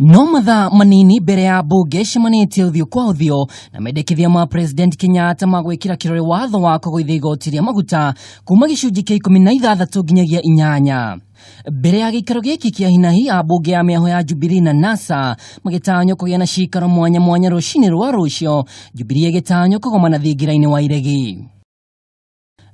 No mathaa manini mbere ya mbunge ĩcemanĩtie ũthiũ kwa ũthiũ na mendekithia ma President Kenyatta ma gwĩkĩra kĩrore watho wa kũgũithia igoti rĩa maguta kuma gĩcunjĩ kĩa 16 nginyagia 8. Mbere ya gĩikaro gĩkĩ kĩa hinahi, ambunge ya mĩaho ya Jubilee na NASA magĩtanywo kũgĩa na cikaro mwanya mwanya rũcinĩ rwa rũcio, Jubilee ĩgĩtanywo kũgomana thingira-inĩ wa iregi.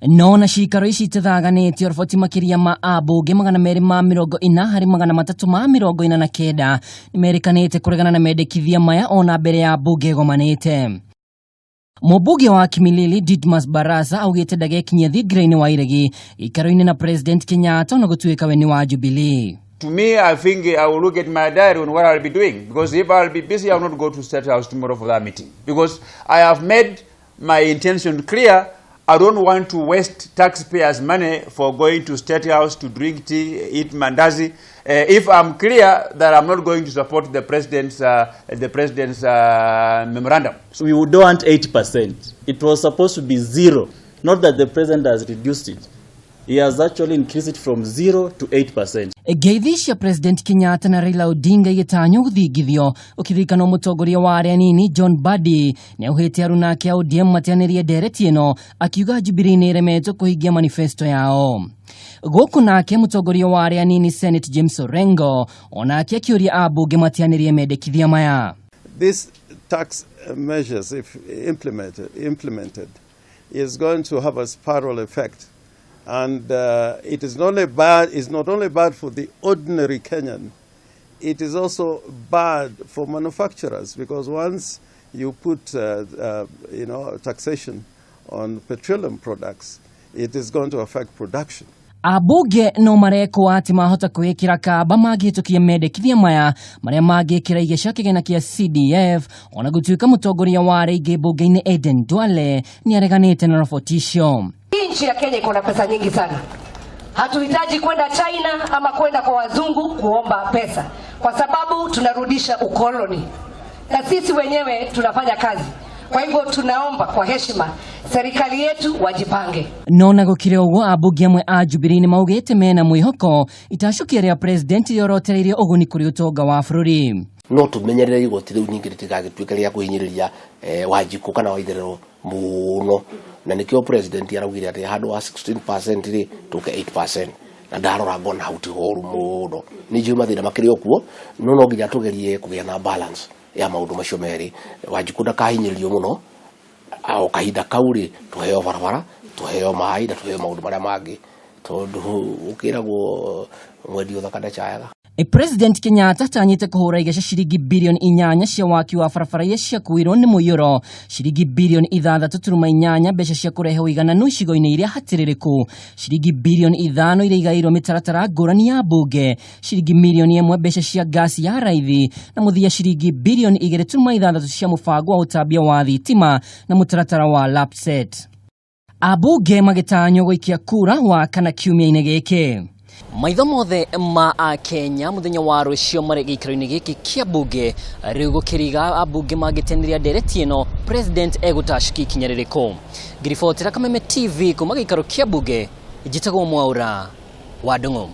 No na cikaro ici itithaganĩtio, roboti makĩria ma ambunge 240 harĩ 349 nĩmerĩkanĩte kũregana na mendekithia maya ona mbere ya mbunge ĩgomanĩte. Mũmbunge wa Kimilili Didmus Barasa augĩte ndagekinyia thingira-inĩ wa iregi gĩikaro-inĩ na President Kenyatta ona gũtuĩka we nĩ wa Jubilee. To me, I think I will look at my diary on what I'll be doing. Because if I'll be busy, I will not go to State House tomorrow for that meeting. Because I have made my intention clear. I don't want to waste taxpayers' money for going to State House to drink tea, eat mandazi. If I'm clear that I'm not going to support the president's memorandum. So we don't want 8%. It was supposed to be zero. Not that the president has reduced it. He has actually increased it from 0 to 8%. Ngeithi cia President Kenyatta na Raila Odinga igĩtanywo gũthingithio ũkĩririkanwo mũtongoria wa arĩa anini John Mbadi nĩauhĩte aruna ake a ODM matianĩrie ndereti ĩno, akiuga Jubilee nĩ ĩremetwo kũhingia manifesto yao. Gũkũ nake mũtongoria wa arĩa anini Senate James Orengo onake akĩũria ambunge matianĩrie mendekithia maya. This tax measures, if implemented, is going to have a spiral effect. And it is not only bad, it's not only bad for the ordinary Kenyan, it is also bad for manufacturers, because once you put taxation on petroleum products, it is going to affect production. Ambunge no marekwo atĩ mahota kwĩĩkĩra kamba mangĩhĩtũkia mendekithia maya marĩa mangĩkĩra igeca kĩgĩna kĩa CDF, ona gũtuĩka mũtongoria wa arĩa aingĩ mbunge-inĩ Aden Duale nĩ areganĩte na roboti icio. Hii nchi ya Kenya iko na pesa nyingi sana. Hatuhitaji kwenda China ama kwenda kwa wazungu kuomba pesa, kwa sababu tunarudisha ukoloni na sisi wenyewe tunafanya kazi. Kwa hivyo tunaomba kwa heshima serikali yetu wajipange. No na gũkĩrĩ ũguo, ambunge amwe a Jubilee nĩ maugĩte mena mwĩhoko itacũkia rĩa president rĩorotereirie ũguni kũrĩ ũtonga wa bũrũri. No tumenyerere igoti rĩu ningĩ rĩtigagĩtuĩke rĩa kũhinyĩrĩria Wanjikũ kana Waitherero mũno, na nĩkĩo president araugire atĩ handũ ha 16% rĩ, tũke 8%, na ndarora ngona hau ti horu mũno. Nĩ njũĩ mathĩna makĩrĩ o kuo, no no nginya tũgerie kũgĩa na balance ya maũndũ macio merĩ. Wanjikũ ndakahinyĩrĩrio mũno, o kahinda kau rĩ, tũheo barabara, tũheo maĩ na tũheo maũndũ marĩa mangĩ, tondũ ũkĩragwo mwendi ũthaka ndacayaga. President Kenyatta atanyĩte kũhũra igeca ciringi birioni 8 cia waki wa barabara iria ciakuirwo nĩ mũiyũro, ciringi birioni 6.8 mbeca cia kũrehe ũigananu icigo-inĩ iria hatĩrĩrĩku, ciringi birioni 5 iria igaĩirwo mĩtaratara ngũrani ya mbunge, ciringi mirioni 1 mbeca cia ngasi ya raithi, na mũthia ciringi birioni 2.6 cia mũbango wa ũtambia wa thitima na mũtaratara wa LAPSSET. Ambunge magĩtanywo gũikia kura wa kana kiumia-inĩ gĩkĩ. Maitho mothe ma Akenya mũthenya wa rũciũ marĩ gĩikaro-inĩ gĩkĩ kĩa mbunge, rĩu gũkĩriga ambunge mangĩtenderia ndereti ĩno, president egũtacũkia ikinya rĩrĩkũ? Ngiribotera Kameme TV kuma gĩikaro kĩa mbunge, njĩtagwo Mwaura wa Ndung'u.